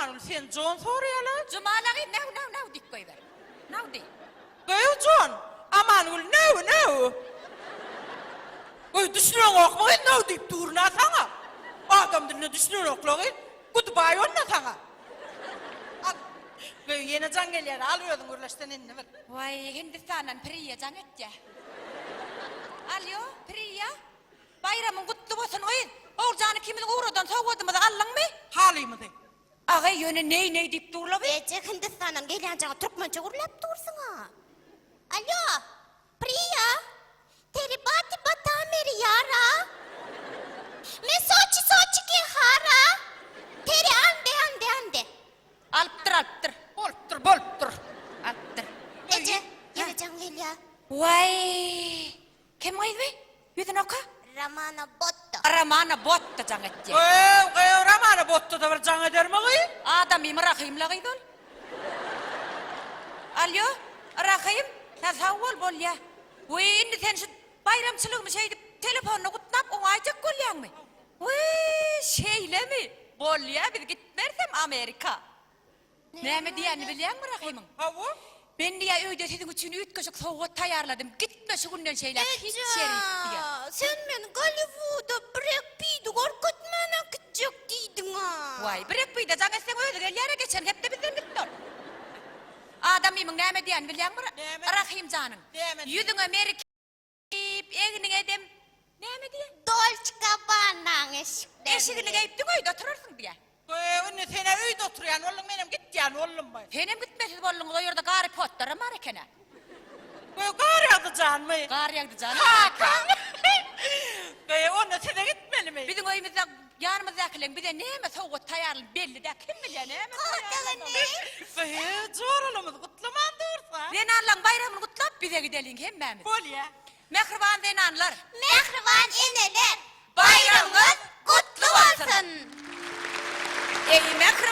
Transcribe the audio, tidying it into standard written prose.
Amangül sen Jon soraýala. Jumala gyz now now now diýip goýber. Now diý. Gyz Jon, Amangül now now. Gyz düşüneňokmy gyz now diýip durna saňa. Adam diline düşünenokla gyz. Goodbye onda saňa. Al. Gyz ýene jaň gelýär al özüň gürleş sen indi bir. Waý Hindistandan Priýa jaň etýä. Alýo Priýa. Baýramyň gutly bolsun gyz. Oguljan ikimiziň ugradan sowgadymyzy aldyňmy? Halymyzy. Agaý ýöne neý neý diýip durla bi. Eje Hindistandan gelýän jaňa türkmençe gürläp dursuň-a. Alýo, Priýa, teri bati bata meri ýara. Men soçi soçi ke hara. Teri ande ande ande. Alypdyr alypdyr. Bolupdyr bolupdyr. Alypdyr. Eje, ýene jaň gelýä. Waý. Kim gyz bi? Ýüzüni oka. Romana Botto. Romana Botto jaň etýä. Gyýw, gyýw, Romana Botto-da bir jaň edermi gyz? Adamymy Rahymla gyz ol. Alýo, Rahym, hä sag bol, bolýa. Wiý, indi sen şu baýramçylygymy şeýdip telefonda gutlap oňaýjak bolýaňmy? Wiý, şeýlemi? Bolýa, biz gitmerisem Amerika. Näme diýýänini bilýäňmi Rahymyň? Hawa. Men diýýär, öýde siziň üçin üýtgeşik sowgat taýýarladym. Gitme şu günden şeýläk hiç ýerik diýýär. Eje, sen meni Golliwuda Brek Pidi görkezmän äkitjek diýdiň-ä. Waý, Brek Pide jaň etseň özi gelýär-ä, geçen hepde bizden gitdi ol. Adamymyň näme diýýänini bilýäňmi Rahym janyň? Näme diýýär? Ýüzüňe meri Geýip, egniňe dem, näme diýýä? Dolce Gabbanaň eşiklerini. Eşigini geýip diňe öýde oturarsyň diýýä. Göýä indi sen-ä öýde oturýan bolduň, menem gitýän boldummy? Senem gitmesiz bolduňyz, o ýerde Garri Potteram bar eken-ä. Göýä gar ýagdy janmy? Gar ýagdy janam bar eken. Kakaň! Göýä onda size gitmelimi? Biziň öýümizde ýanymyzdakylaryň bize näme sowgat taýýarlany belli däl, kim bilýär näme taýýarlanyny. Göýä joralarymyzy gutlaman dursa. Zenanlaryň baýramyny gutlap bize gideliň hemmämiz. Bolýa. Mähriban zenanlar! Mähriban eneler! Baýramyňyz gutly bolsun! Eý mähriban!